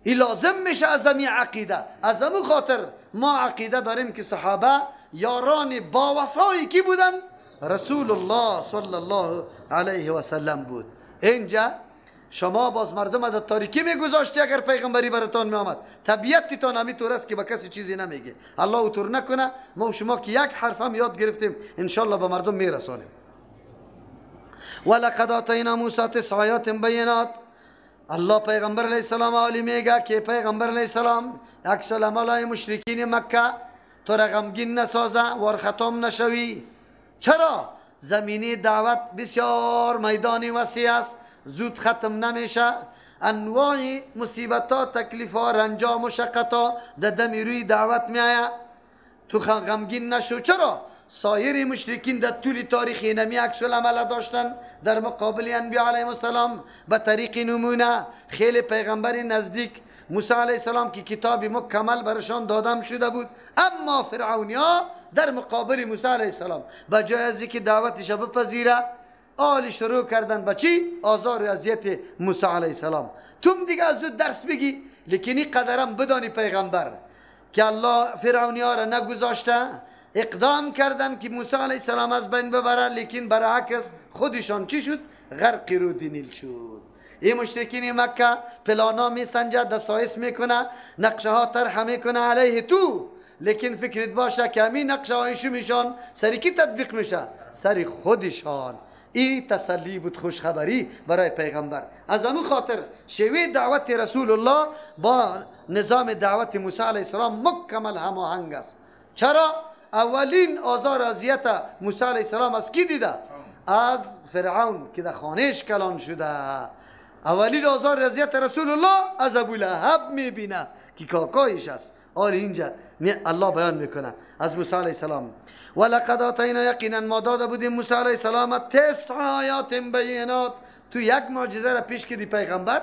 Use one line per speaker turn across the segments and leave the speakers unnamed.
این لازم میشه از همین عقیده. از همون خاطر ما عقیده داریم که صحابه یاران با وفایی کی بودن؟ رسول الله صلی الله علیه و سلم بود. اینجا شما باز مردم در تاریکی میگذاشتی اگر پیغمبری براتان میآمد. طبیعتتان همینطور است که به کسی چیزی نمیگه. الله اوطور نکنه ما و شما که یک حرف هم یاد گرفتیم انشالله به مردم میرسانیم. ولقد آتینا موسی تسع آیات بینات. الله پیغمبر علیه السلام عالی میگه که پیغمبر علیه السلام عکس العمل مشرکین مکه تو را غمگین نسازه، وار ختم نشوی. چرا؟ زمینی دعوت بسیار میدانی وسیع است، زود ختم نمیشه. انواع مصیبت ها، تکلیف ها، رنج ها، مشقت ها در دم روی دعوت میآید. تو غمگین نشو. چرا؟ سایر مشرکین در طول تاریخ اینمی عکس العمل داشتن در مقابل انبیا علیهم السلام به طریق نمونه. خیلی پیغمبر نزدیک موسی علیه السلام که کتاب مکمل برشان دادم شده بود، اما فرعونیا در مقابل موسی علیه السلام به جای از اینکه دعوتش بپذیره آل شروع کردن به چی؟ آزار و اذیت موسی علیه السلام. توم دیگه از او درس بگی، لیکن این قدرم بدانی پیغمبر که الله فرعونیا را نگذاشته، اقدام کردن که موسی علیه السلام از بین ببره، لیکن برعکس خودشان چی شد؟ غرق رود نیل شد. این مشرکین مکه پلانا میسنجه، دسایس میکنه، نقشه ها طرح میکنه علیه تو، لیکن فکرت باشه که همین نقشه های شومشان سری کی تطبیق میشه؟ سری خودشان. این تسلی بود، خوشخبری برای پیغمبر. از همون خاطر شیوه دعوت رسول الله با نظام دعوت موسی علیه السلام مکمل هماهنگ است. چرا؟ اولین آزار اذیت موسی علیه السلام از کی دیده؟ از فرعون که در خانهش کلان شده. اولین آزار اذیت رسول الله از ابو لهب میبینه که کاکایش است. آره اینجا الله بیان میکنه از موسی علیه السلام. ولقد آتینا، یقینا ما داده بودیم موسی علیه السلام تسع آیات بینات. تو یک معجزه را پیش کردی پیغمبر.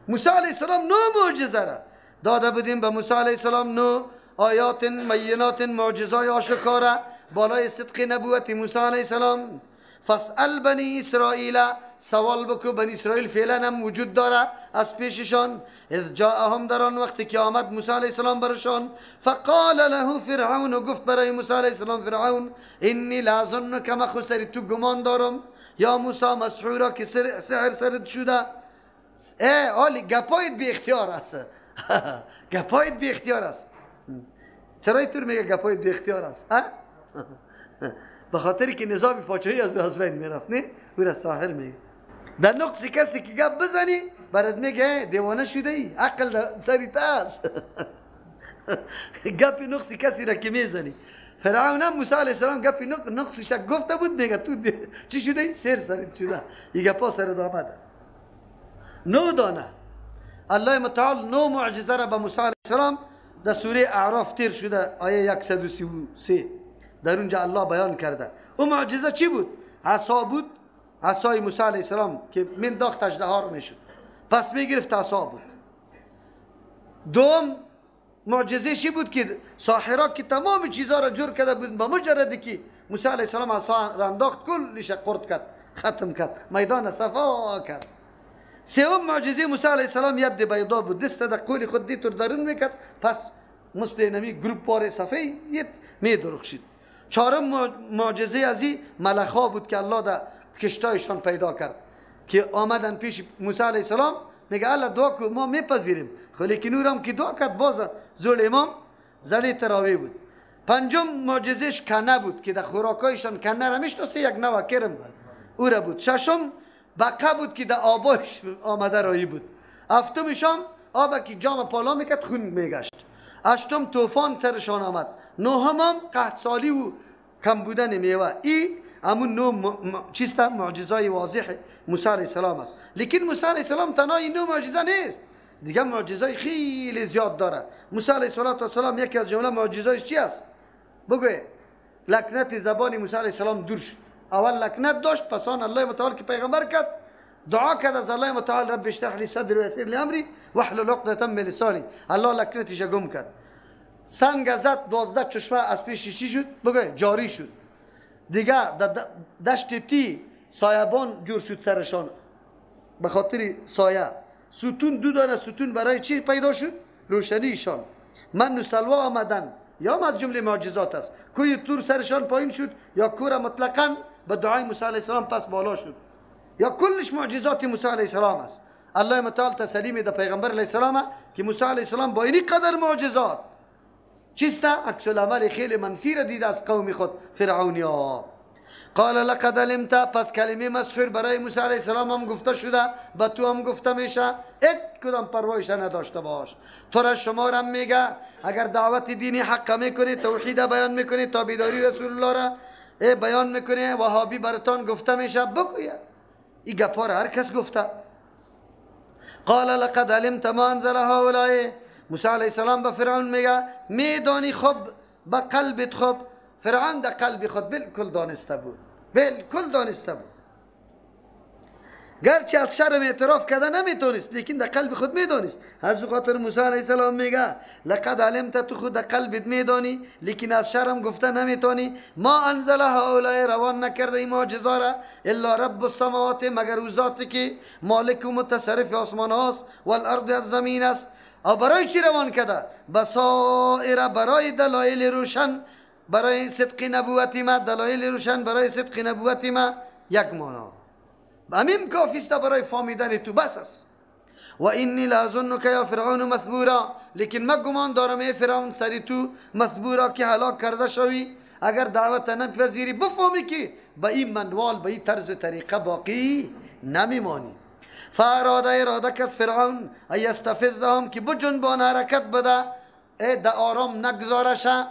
موسی علیه السلام 9 معجزه را داده بودیم به موسی علیه السلام، 9 آیات بینات، معجزای آشکارا بالای صدق نبوت موسی علیه السلام. فاسأل بنی اسرائیل، سوال بکو بنی اسرائیل فعلا هم وجود داره از پیششان. اذ جاءهم، در آن وقتی که آمد موسی علیه السلام برشان. فقال له فرعون، گفت برای موسی علیه السلام فرعون انی لاظنک، من خو سر تو گمان دارم یا موسی مسحورا که سحر سرت شده. ای آلی گپایت بی اختیار است. گپایت بی اختیار است. چرا اینطور میگه گپایت بی اختیار است؟ به خاطری که نظام پاچایی از بین میرفت، نه؟ او را ساحر میگه. در نقص کسی که گپ بزنی برات میگه دیوانه شده ای، عقل سریت است. گپ نقص کسی را که میزنی. فرعون هم موسی علیه السلام گپ نقصش گفته بود، میگه تو چی شده ای؟ سر سریت شده. این گپا سر آمده. 9 دانه الله متعال 9 معجزه را به موسی علیه السلام در سوره اعراف تیر شده، آیه 133 در اونجا الله بیان کرده. او معجزه چی بود؟ عصا بود، عصای موسی علیه السلام که مینداخت اژدها میشد، پس میگرفت عصا بود. دوم معجزه چی بود؟ که ساحرا که تمام چیزا را جور کرده بود، با مجردی که موسی علیه السلام عصا را انداخت کلش قرد کرد، ختم کرد، میدان صفا کرد. سوم معجزه موسی علیه السلام ید بیضا بود، دست در قول خود دیتور درون میکرد، پس مثل نمی گروپ پاره صفحه می درخشید. چهارم معجزه از این ملخا بود که الله در کشتایشان پیدا کرد که آمدن پیش موسی علیه السلام، میگه الله دعا کو ما میپذیریم، لیکن اورم که دعا کرد باز زول امام زلی تراوی بود. پنجم معجزهش کنه بود که در خوراکایشان کنه را میشناسه، یک نوع کرم او را بود. ششم بقه بود که در آباش آمده رایی بود. هفتمشام آب که جام پالا میکرد خون میگشت. هشتم طوفان سرشان آمد. نهم هم قحط سالی و کم بودن میوه. ای همون 9 چیست؟ معجزای واضح موسی علیه السلام است. لیکن موسی علیه السلام تنها این 9 معجزه نیست، دیگه معجزای خیلی زیاد داره. موسی علیه السلام یکی از جمله معجزایش چی است؟ بگو. لکنت زبان موسی علیه السلام دور شد. اول لکنت داشت، پس آن الله متعال که پیغمبر کرد دعا کرد از الله متعال رب اشرح لی صدری و یسر لی امری واحلل عقدة من لسانی. الله لکنتش گم کرد. سنگ زد 12 چشمه از پیش چی شد؟ بگو جاری شد. دیگه دشت تی سایبان جور شد سرشان به خاطر سایه. ستون، دو دانه ستون برای چی پیدا شد؟ روشنیشان. من و سلوا آمدن، یا از جمله معجزات است. کوی تور سرشان پایین شد یا کور مطلقاً به دعای موسی علیه السلام پس بالا شد، یا کلش معجزات موسی علیه السلام است. الله متعال تسلیم ده پیغمبر علیه السلام که موسی علیه السلام با این قدر معجزات چیست؟ عکس العمل خیلی منفی را دید از قوم خود فرعونیا. قال لقد علمت، پس کلمه مسحور برای موسی علیه السلام هم گفته شده، به تو هم گفته میشه، هیچ کدام پروایش نداشته باش. تو را شمارم میگه اگر دعوت دینی حق میکنی، توحید بیان میکنی، تابعداری رسول الله را بیان میکنی، وهابی براتان گفته میشه، بگوید این گپا را هر کس گفته. قال لقد علمت ما انزل هؤلاء، موسی علیه السلام به فرعون میگه میدانی خب به قلبت، خب فرعون در قلب خود بالکل دانسته بود، بالکل دانسته بود، گرچه از شرم اعتراف کرده نمیتونست، لیکن در قلب خود میدانست. از خاطر موسی علیه السلام میگه لقد علمت، تو خود در قلبت میدانی، لیکن از شرم گفته نمیتونی. ما انزل هؤلاء، روان نکرده این معجزه را، الا رب السماوات، مگر او ذاتی که مالک و متصرف آسمان هاست، والارض از زمین است. او برای چی روان کرده؟ بصائر، برای دلایل روشن، برای صدق نبوت ما، دلایل روشن برای صدق نبوت ما. یک معنا همین کافی است برای فهمیدن تو، بس است. و انی لاظنک یا فرعون مثبورا، لیکن من گمان دارم ای فرعون سری تو مثبورا که هلاک کرده شوی، اگر دعوت نپذیری بفهمی که به این منوال، به این طرز و طریقه باقی نمیمانی. فاراده، اراده کرد فرعون ایستفزهم، که بجنبان حرکت بده، ده آرام نگذارشه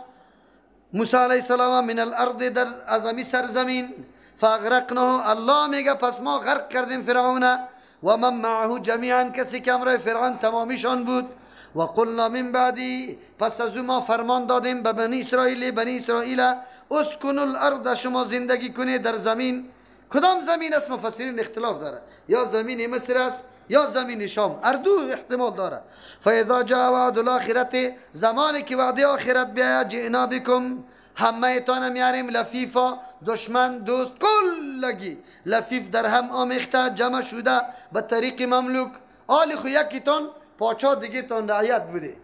موسی علیه السلام من الارض، در ازمی سرزمین. فاغرقناه، الله میگه پس ما غرق کردیم فرعون و من معه جمیعا، کسی که همراه فرعون تمامیشان بود. و قلنا من بعدی، پس از او ما فرمان دادیم به بنی اسرائیل، بنی اسرائیل اسکنوا الارض، شما زندگی کنید در زمین. کدام زمین است؟ مفسرین اختلاف داره، یا زمین مصر است یا زمین شام، هر دو احتمال داره. فاذا جاء وعد الاخرة، زمانی که وعده آخرت بیاید، جئنا بكم، همه تان میاریم لفیفا، دشمن دوست کلگی لفیف در هم آمیخته جمع شده به طریق مملوک. آلی خو یکیتان پاچا دیگه تان رعیت بوده،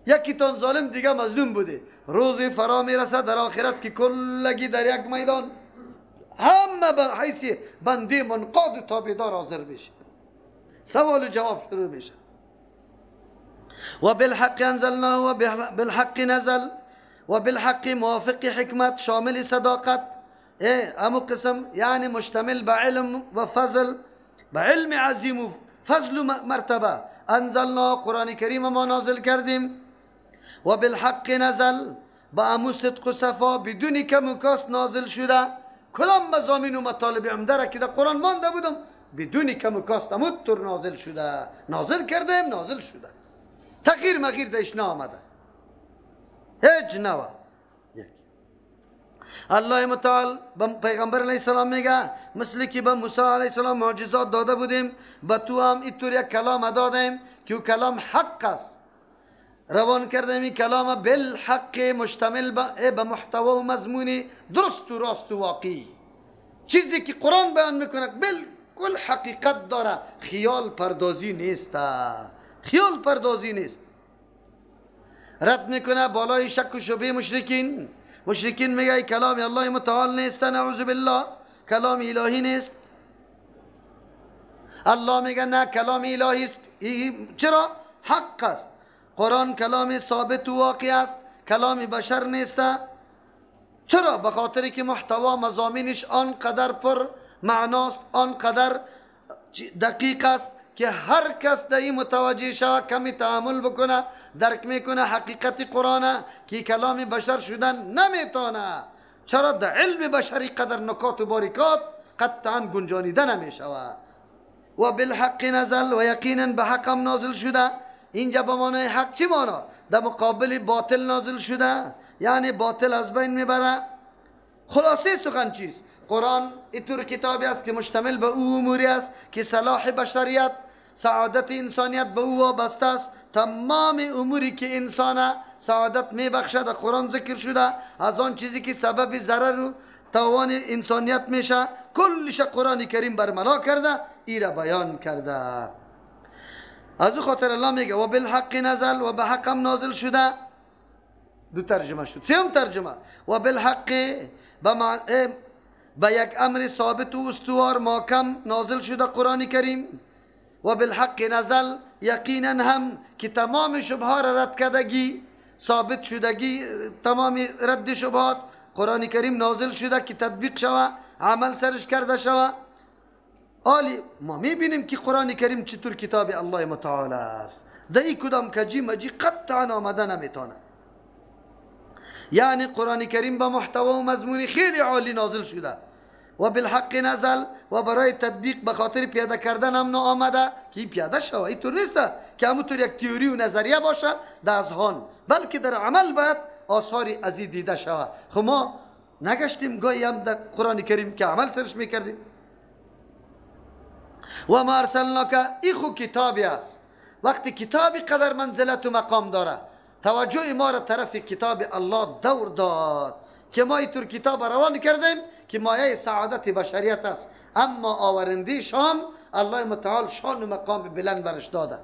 یکیتان ظالم دیگه مظلوم بوده. روزی فرا میرسه در آخرت که کلگی در یک میدان همه به حیث بنده منقاد و تابعدار حاضر میشه، سوال و جواب شروع میشه. و بالحق انزلناه و بالحق نزل، و بالحق موافق حکمت، شامل صداقت، امو قسم یعنی مشتمل به علم و فضل، به علم عظیم و فضل و مرتبه. انزلنا، قرآن کریم ما نازل کردیم. و بالحق نزل، با امو صدق و صفا بدون کم و کاست نازل شده. کلام مضامین و مطالب عمده را که در قرآن مانده بودم بدون کم و کاست امو نازل شده، نازل کردیم، نازل شده، تغییر مغیر درش نآمده، هیچ نوع. الله متعال به پیغمبر علیه السلام میگه مثل که به موسی علیه السلام معجزات داده بودیم، به تو هم اینطور یک کلام دادیم که او کلام حق است. روان کردیم این کلام بالحق، مشتمل به محتوا و مضمون درست و راست و واقعی. چیزی که قرآن بیان میکنه بالکل حقیقت داره، خیال پردازی نیست، خیال پردازی نیست. رد میکنه بالای شک و شبهه مشرکین. مشرکین میگه کلام الله متعال نیست، نعوذ بالله، کلام الهی نیست. الله میگه نه، کلام الهی است. چرا؟ حق است. قرآن کلام ثابت و واقع است، کلام بشر نیست. چرا؟ به خاطر که محتوا مضامینش آنقدر پر معناست، آنقدر دقیق است که هر کس در این متوجه شود، کمی تأمل بکنه، درک میکنه حقیقت قرآن که کلام بشر شدن نمیتونه. چرا؟ در علم بشری قدر نکات و باریکات قطعا گنجانیده نمیشود. و بالحق نزل، و یقینا به حق هم نازل شده. اینجا به معنای حق چی معنا؟ در مقابل باطل نازل شده، یعنی باطل از بین میبره. خلاصه سخن چیست؟ قرآن اینطور کتابی است که مشتمل به او اموری است که صلاح بشریت، سعادت انسانیت به او وابسته است. تمام اموری که انسان سعادت میبخشد قرآن ذکر شده، از آن چیزی که سبب ضرر و تاوان انسانیت میشه کلش قرآن کریم برملا کرده، ای را بیان کرده. از او خاطر الله میگه و بالحق نزل، و به حق هم نازل شده. دو ترجمه شد. سوم ترجمه و بالحق، به یک امر ثابت و استوار محکم نازل شده قرآن کریم. و بالحق نزل، یقینا هم که تمام شبهه را رد کردگی، ثابت شدگی، تمام رد شبهات قرآن کریم نازل شده که تطبیق شوه، عمل سرش کرده شوه. آلی ما میبینیم که قرآن کریم چطور کتاب الله متعال است. در این کدام کجی مجی قطعا آمده نمیتونه. یعنی قرآن کریم با محتوا و مضمون خیلی عالی نازل شده. و بالحق نزل، و برای تطبیق به خاطر پیاده کردن هم آمده که پیاده شوه. اینطور نیست که همونطور یک تیوری و نظریه باشه در اذهان، بلکه در عمل باید آثار ازی دیده شوه. خب ما نگشتیم گاهی هم در قرآن کریم که عمل سرش میکردیم. و ما ارسلناک، ای خو کتابی است. وقتی کتابی قدر منزلت و مقام داره، توجه ما را طرف کتاب الله دور داد که ما اینطور کتاب روان کردیم که مایه سعادت بشریت است. اما آورنده شام الله متعال شان و مقام بلند برش داده.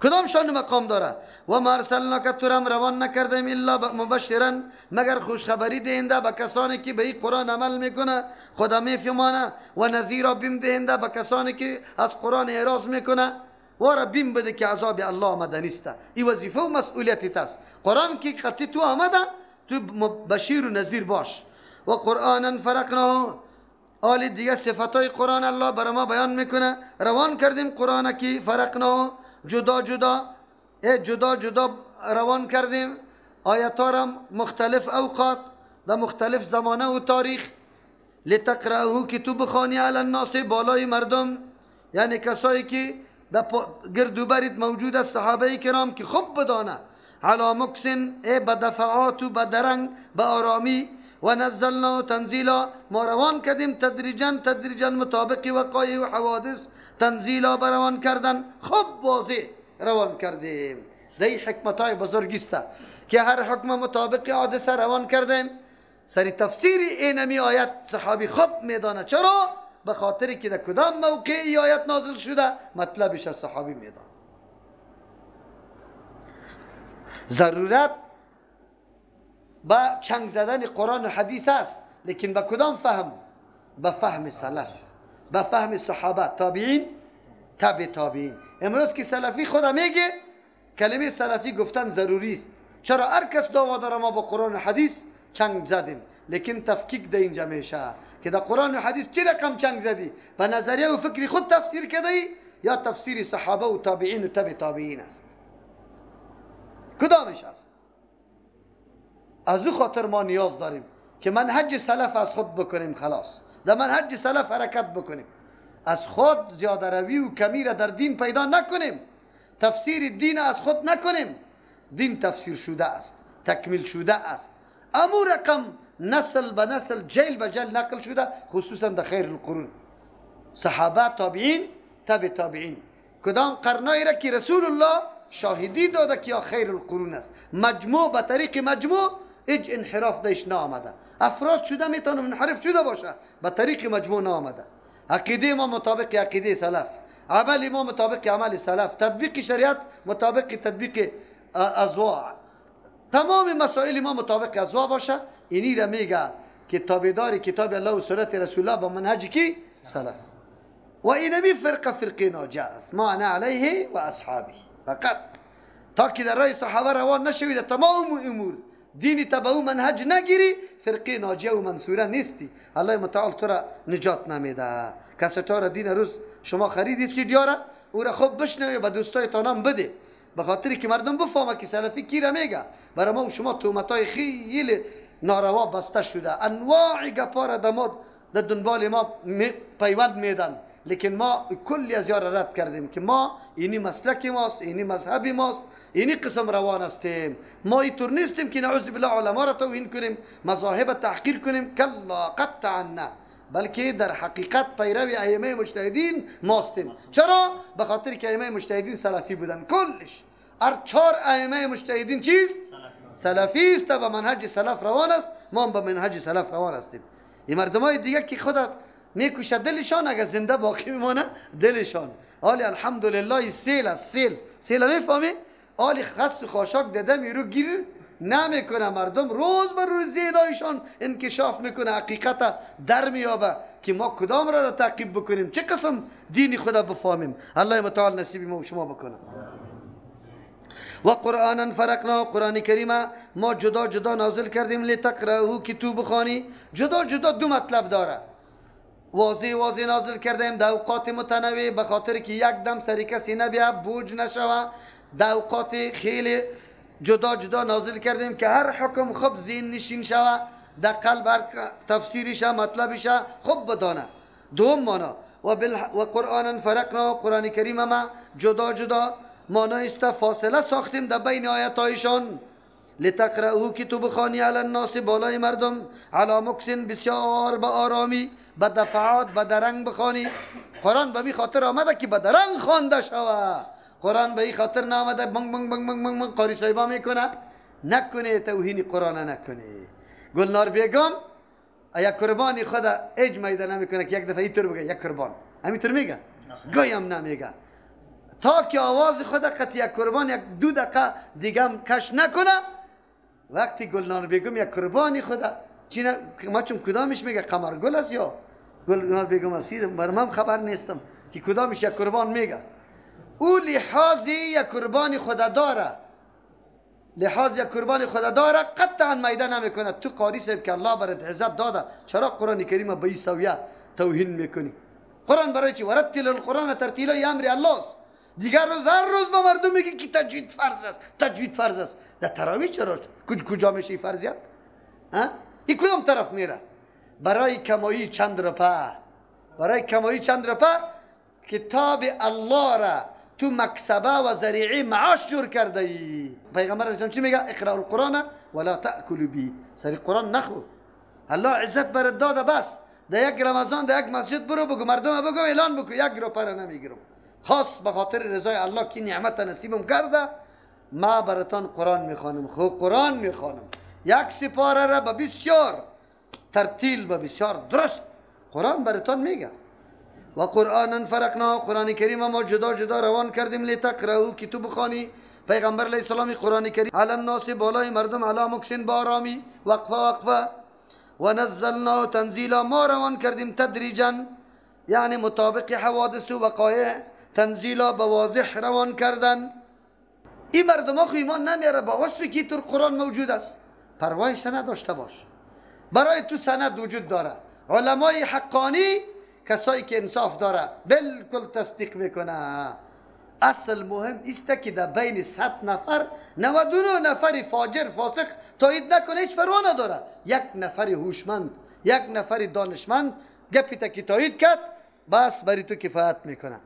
کدام شان و مقام داره؟ و ما ارسلناک، تو را روان نکردیم الا مبشرا، مگر خوشخبری دهنده به کسانی که به این قرآن عمل میکنه، خدا میفهمانه، و نذیرا، بیم دهنده به کسانی که از قرآن اعراض میکنه، وارا بیم بده که عذاب الله آمده نیست. این وظیفه و مسئولیت است. قرآن که خطی تو آمده، تو بشیر و نذیر باش. و قرآنا فرقناه، آل دیگه صفتای قرآن الله برای ما بیان میکنه. روان کردیم قرآن که فرقناه، جدا جدا، جدا جدا روان کردیم آیات را مختلف اوقات، در مختلف زمانه و تاریخ. لتقرأه، که تو بخوانی، علی الناس، بالای مردم، یعنی کسایی که در گرد و برت موجود است، صحابه کرام، که خوب بدانه. علی مکث، ای به دفعات و به درنگ، به آرامی. و نزلنا تنزیلا، ما روان کردیم تدریجا تدریجا مطابق وقایع و حوادث، تنزیلا بروان کردن، خوب واضح روان کردیم. در این حکمت های بزرگی است که هر حکم مطابق حادثه روان کردیم. سر تفسیر اینمی آیت صحابی خوب میدانه. چرا؟ به خاطر که در کدام موقع آیت نازل شده مطلبش صحابی میدانه. ضرورت با چنگ زدن قرآن و حدیث است، لیکن با کدام فهم؟ با فهم سلف، با فهم صحابه، تابعین، تابع تابعین. امروز که سلفی خدا میگه، کلمه سلفی گفتن ضروری است. چرا؟ هر کس دعوا داره ما با قرآن و حدیث چنگ زدیم، لیکن تفکیک در اینجا میشه که در قرآن و حدیث چه رقم چنگ زدی؟ با نظریه و فکر خود تفسیر کردی یا تفسیر صحابه و تابعین و تابع تابعین است؟ کدامش است؟ از او خاطر ما نیاز داریم که منهج سلف از خود بکنیم. خلاص در منهج سلف حرکت بکنیم، از خود زیاده روی و کمی را در دین پیدا نکنیم، تفسیر دین از خود نکنیم. دین تفسیر شده است، تکمیل شده است، امو رقم نسل به نسل، جیل به جیل نقل شده، خصوصا در خیر القرون، صحابه، تابعین، تابع تابعین. کدام قرنایی را که رسول الله شاهدی داده که یا خیر القرون است، مجموع به طریق مجموع هیچ انحراف داشت نآمده. افراد شده میتونه منحرف شده باشه، به طریق مجموع نآمده. عقیده ما مطابق عقیده سلف، عمل ما مطابق عمل سلف، تطبیق شریعت مطابق تطبیق ازوا، تمام مسائل ما مطابق ازوا باشه. اینی را میگه که تابعدار کتاب الله و سنت رسول الله با منهج کی؟ سلف. و اینمی فرقه فرقه ناجیه است، ما انا علیه و اصحابی. فقط تا که در راه صحابه روان نشوی در تمام امور دینی تبع منهج نگیری، فرقه ناجیه و منصوره نیستی. الله متعال تو را نجات نمیده. کسی تا را دین روز شما خریدی سیدیاره او را خوب بشنوی به دوستایتان بده، به خاطر که مردم بفهمه که سلفی کی را میگه. برای ما و شما تهمتای خیلی ناروا بسته شده، انواع گپا را در دنبال ما پیوند میدن، لیکن ما کلی از یار رد کردیم که ما اینی مسلک ماست، اینی مذهب ماست، اینی قسم روان هستیم. ما اینطور نیستیم که نعوذ بالله علما را توهین کنیم، مذاهب تحقیر کنیم، کلا قطعا نه، بلکه در حقیقت پیرو ائمه مجتهدین ماستیم. چرا؟ به خاطر که ائمه مجتهدین سلفی بودن کلش. هر چهار ائمه مجتهدین چیز سلفی است، به منهج سلف روان است، ما هم به منهج سلف روان هستیم. این مردمای دیگه که خودت میکوشه دلشان، اگر زنده باقی میمانه دلشان، حالی الحمدلله سیل است، سیل سیل میفهمی؟ حالی خس و خاشاک داده میرو گیر نمیکنه. مردم روز بر روز ذهنایشان انکشاف میکنه، حقیقت در میابه که ما کدام را تعقیب بکنیم، چه قسم دینی خدا بفهمیم. الله متعال نصیب ما و شما بکنه. و قرآنا فرقنا، قرآن کریم ما جدا جدا نازل کردیم، لتقرأه که تو بخوانی. جدا جدا دو مطلب داره. واضح واضح نازل کردیم در اوقات متنوع، به خاطر که یک دم سر کسی نبیا بوج نشوه. در اوقات خیلی جدا جدا نازل کردیم که هر حکم خوب ذهن نشین شوه، در قلب هر تفسیرش مطلبش خوب بدانه. دوم مانا و قرآنا فرقنا، قرآن کریم ما جدا جدا مانا است فاصله ساختیم در بین آیتایشان. لتقرأه که تو بخوانی، علی الناس بالای مردم، علی مکس بسیار به آرامی، به دفعات به درنگ بخوانی. قرآن به می خاطر آمده که به درنگ خوانده شوه. قرآن به این خاطر نامده بنگ بنگ بنگ بنگ بنگ قاری صاحبا میکنه. نکنه توهین قرآن نکنه. گلنار بیگم یک قربانی خدا اج میده نمیکنه که یک دفعه اینطور بگه یک قربان، همینطور میگه، گایم نمیگه تا که آواز خدا قطع یک قربان یک دو دقیقه دیگه هم کش نکنه. وقتی گلنار بیگم یک قربانی خدا چی ما چون کدامش میگه قمر گل است یا گلنار بیگم است، برام خبر نیستم که کدامش یک قربان میگه. او لحاظ یک قربانی خدا داره، لحاظ یک قربانی خدا داره، قطعا میده نمیکنه. تو قاری صاحب که الله برات عزت داده، چرا قرآن کریم به این سویه توهین میکنی؟ قرآن برای چی؟ ورتل القرآن ترتیلا، امر الله است. دیگر روز هر روز با مردم میگی که تجوید فرض است، تجوید فرض است. در تراویح چرا کجا میشه فرضیت؟ ها؟ این کدام طرف میره؟ برای کمایی چند رپه، برای کمایی چند رپه کتاب الله را تو مکسبه و ذریعه معاش جور کرده ای. پیغمبر علیه السلام چی میگه؟ اقرأ القرآن ولا تأکلوا به، سر قرآن نخو. الله عزت برات داده، بس در یک رمضان در یک مسجد برو بگو مردم بگو اعلان بگو یک روپه را نمیگیرم، خاص به خاطر رضای الله که نعمت نصیبم کرده، ما براتان قرآن میخوانم. خو قرآن میخوانم یک سپاره را به بسیار ترتیل، به بسیار درست قرآن براتان میگه. و قرآنا فرقنا، قرآن کریم ما جدا جدا روان کردیم، لتقرأه که تو بخوانی. پیغمبر علیه السلام قرآن کریم علی الناس بالای مردم، علی مکسن با آرامی، وقفه وقفه. و نزلنا تنزیلا، ما روان کردیم تدریجا، یعنی مطابق حوادث و وقایع، تنزیلا به واضح روان کردن. این مردم ها خو ایمان نمیاره با وصفی که تو قرآن موجود است، پروایش نداشته باش. برای تو سند وجود داره، علمای حقانی کسایی که انصاف داره بالکل تصدیق میکنه. اصل مهم است که در بین 100 نفر 99 نفر فاجر فاسق تایید نکنه، هیچ پروا نداره. یک نفر هوشمند، یک نفر دانشمند گپی تا که تایید کرد، بس برای تو کفایت میکنه.